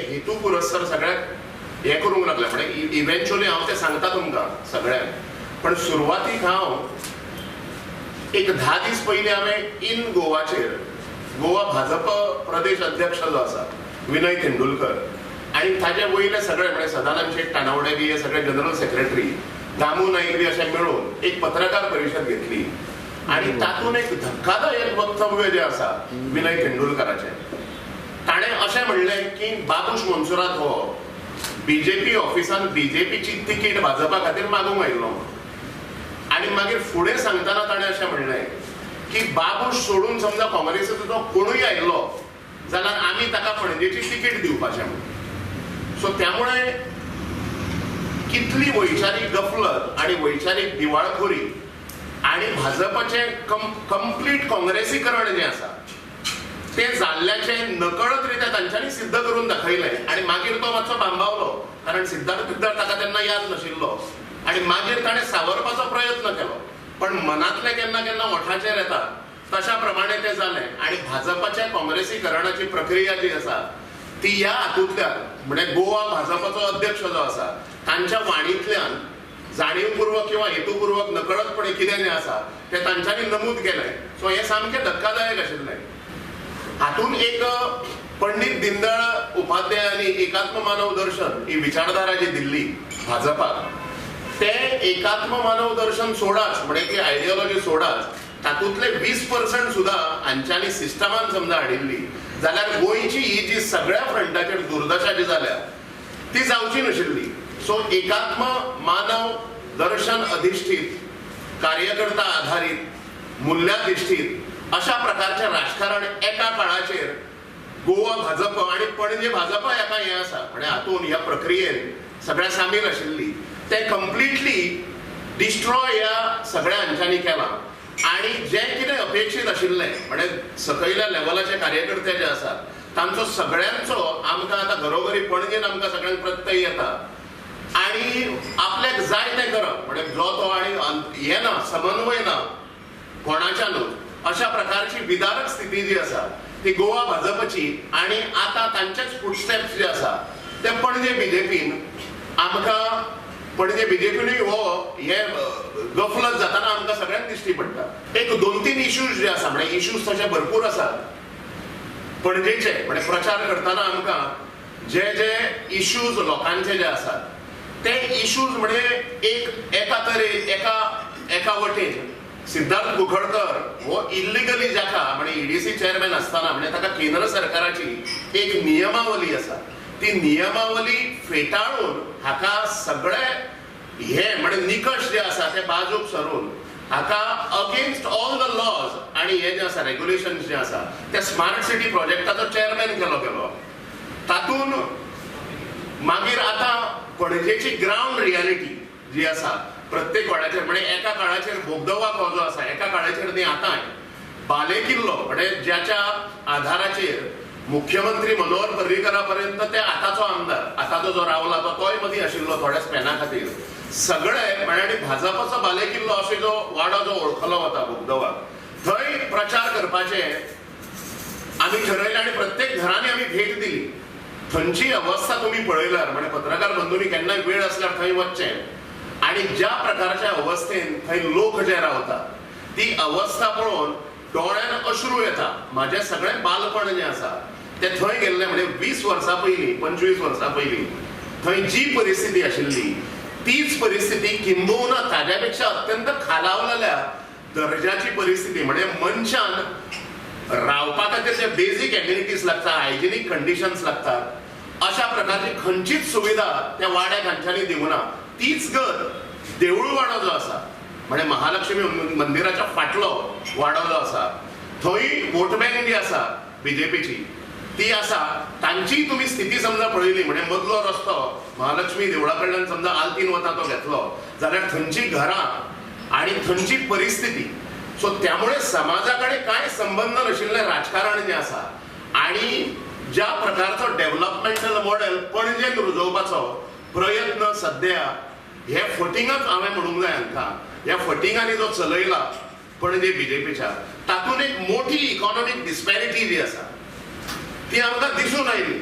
हेतू पुरस्सर सगळ्याक हें करूंक लागले. म्हणजे इव्हेंच्युअली हांव तें सांगता तुमकां सगळ्यांक, पण सुरवातीक हांव एक 10 दीस पयलीं हांवें इन गोवाचेर गोवा भाजप प्रदेश अध्यक्ष जो आसा विनय तेंडुलकर आनी ताजे वयले सगळे म्हणजे सदानंद शेट तानावडे बी हे सगळे जनरल सेक्रेटरी दामू नाईक बी अशें मेळून एक पत्रकार परिशद घेतली आनी तातूंत एक धक्कादायक वक्तव्य जें आसा विनय तेंडुलकराचें, ताणें अशें म्हणलें की बाबूश मोन्सुरात हो बीजेपी ऑफिसान बीजेपीची तिकीट भाजपा खातीर मागूंक आयिल्लो. आनी मागीर फुडें सांगतना ताणें अशें म्हणलें की बाबूश सोडून समजा काँग्रेसीचो जो कोणूय आयिल्लो जाल्यार आमी ताका पणजेची तिकीट दिवपाचें म्हणून. सो त्यामुळे कितली वैचारीक गफलत आनी वैचारीक दिवाळखोरी आनी भाजपाचें कंप्लीट काँग्रेसीकरण जें आसा तें जाल्ल्याचें नकळत रित्या तांच्यांनी सिद्ध करून दाखयलें. आनी मागीर तो मातसो बांबावलो, कारण सिद्धार्थ पिद्दळ ताका तेन्ना याद नाशिल्लो आनी मागीर ताणें सावरपाचो प्रयत्न केलो, पण मनांतलें केन्ना केन्ना ओठाचेर येता तशा प्रमाणे तें जालें. आनी भाजपाच्या काँग्रेसीकरणाची प्रक्रिया जी आसा ती ह्या हातूंतल्यान म्हणजे गोवा भाजपाचो अध्यक्ष जो आसा तांच्या वाणींतल्यान जाणीवपूर्वक किंवा हेतुपूर्वक नकळतपणे कितें जें आसा तें तांच्यांनी नमूद केलें. सो हें सामकें धक्कादायक आशिल्लें. हातूंत एक पंडित दीनदयाळ उपाध्यायांनी एकात्म मानव दर्शन ही विचारधारा जी दिल्ली भाजपाक, ते एकात्म मानव दर्शन सोडाच म्हणजे ती आयडियोलॉजी सोडाच, तातूंतले 20% सुद्दां हांच्यांनी सिस्टमान समजा हाडिल्ली जाल्यार गोंयची ही जी सगळ्या फ्रंटाचेर दुर्दशा जी जाल्या ती जावची नाशिल्ली. सो एकात्म मानव दर्शन अधिष्ठीत, कार्यकर्ता आधारीत, मुल्याधिष्ठीत अशा प्रकारचें राजकारण एका काळाचेर गोवा भाजप आनी पणजे भाजप एका हें आसा म्हणजे हातूंत ह्या प्रक्रियेन सगळ्या सामील आशिल्ली तें कंप्लिटली डिस्ट्रॉय ह्या सगळ्या हांच्यांनी केलां. आनी जें कितें अपेक्षीत आशिल्लें म्हणजे सकयल्या लेवलाचे कार्यकर्ते जे आसात तांचो सगळ्यांचो आमकां आतां घरोघरी पणजेन आमकां सगळ्यांक प्रत्यय येता आनी आपल्याक जाय तें करप म्हणजे जो तो आनी हें ना, समन्वय ना कोणाच्यानूच, अशा प्रकारची विदारक स्थिती जी आसा ती गोवा भाजपची. आनी आतां तांचेच फुटस्टेप्स जे आसा ते पणजे बीजेपीन आमकां पणजे बीजेपीनूय हो हे गफलत जाताना आमकां सगळ्यांक दिश्टी पडटा. एक 2-3 इश्यूज जे आसा म्हणजे इश्यूज तशे भरपूर आसात पणजेचे, म्हणजे प्रचार करतना आमकां जे जे इश्यूज लोकांचे जे आसात ते इश्यूज म्हणजे एक एका तरेन एका एका वटेन सिद्धार्थ कुखडकर हो इल्लिगली जाका म्हणजे ईडीसी चेअरमॅन आसतना म्हणजे ताका केंद्र सरकाराची एक नियमावली आसा ती नियमावली फेटाळून हाका सगळे हे म्हणजे निकश जे आसा ते बाजूक सरून हाका अगेन्स्ट ऑल the lodge आनी हे जे आसा रेग्युलेशन्स जे आसा ते स्मार्ट सिटी प्रोजेक्टाचो चेअरमॅन केलो गेलो. तातूंत मागीर आतां पणजेची ग्रावंड रियालिटी जी आसा प्रत्येक वाड्याचेर म्हणजे एका काळाचेर बोगदोवा हो जो आसा एका काळाचेर न्ही आतांय बालेकिल्लो म्हणजे ज्याच्या आधाराचेर मुख्यमंत्री मनोहर पर्रीकरा पर्यंत ते आतांचो आमदार आतांचो जो रावला तो तोय मदीं आशिल्लो थोड्या स्पॅना खातीर सगळे म्हणजे आनी भाजपाचो बालेकिल्लो असो जो वाडो जो वळखलो वता बोगदोवा थंय प्रचार करपाचे आमी ठरयलें आनी प्रत्येक घरांनी आमी भेट दिली. थंयची अवस्था तुमी पळयल्यार म्हणजे पत्रकार बंधूंनी केन्नाय वेळ आसल्यार थंय वचचें आनी ज्या प्रकारच्या अवस्थेन थंय लोक जे रावतात ती अवस्था पळोवन डोळ्यान अश्रू येता. म्हाजें सगळें बालपण जें आसा तें थंय गेल्लें म्हणजे 20 वर्सां पयलीं 25 वर्सां पयलीं थंय जी परिस्थिती आशिल्ली तीच परिस्थिती किंबहुना ताज्या पेक्षा अत्यंत खालावलेल्या दर्जाची परिस्थिती म्हणजे मनशान रावपा खातीर जे बेजीक एम्युनिटीज लागता, हायजिनीक कंडिशन्स लागतात अशा प्रकारची खंयचीच सुविधा त्या वाड्याक हांच्यांनी दिवंक ना. तीच गत देवूळ वाडो जो आसा म्हणजे महालक्ष्मी मंदिराच्या फाटलो वाडो जो आसा थंय वोट बँक जी आसा बीजेपीची ती आसा तांची तुमी स्थिती समजा पळयली म्हणजे मदलो रस्तो महालक्ष्मी देवळा कडल्यान समजा आल्तीन वता तो घेतलो जाल्यार थंयची घरां आनी थंयची परिस्थिती. सो त्यामुळे समाजा कडेन कांय संबंद नाशिल्लें राजकारण जें आसा आनी ज्या प्रकारचो डेव्हलपमेंटल मॉडेल पणजेन रुजोवपाचो प्रयत्न सद्या हे फटिंगच हांवें म्हणूंक जाय हांकां, ह्या फटिंगांनी जो चलयला पणजे बीजेपीच्या तातूंत एक मोठी इकॉनॉमीक डिस्पॅरिटी जी आसा ती आमकां दिसून आयली.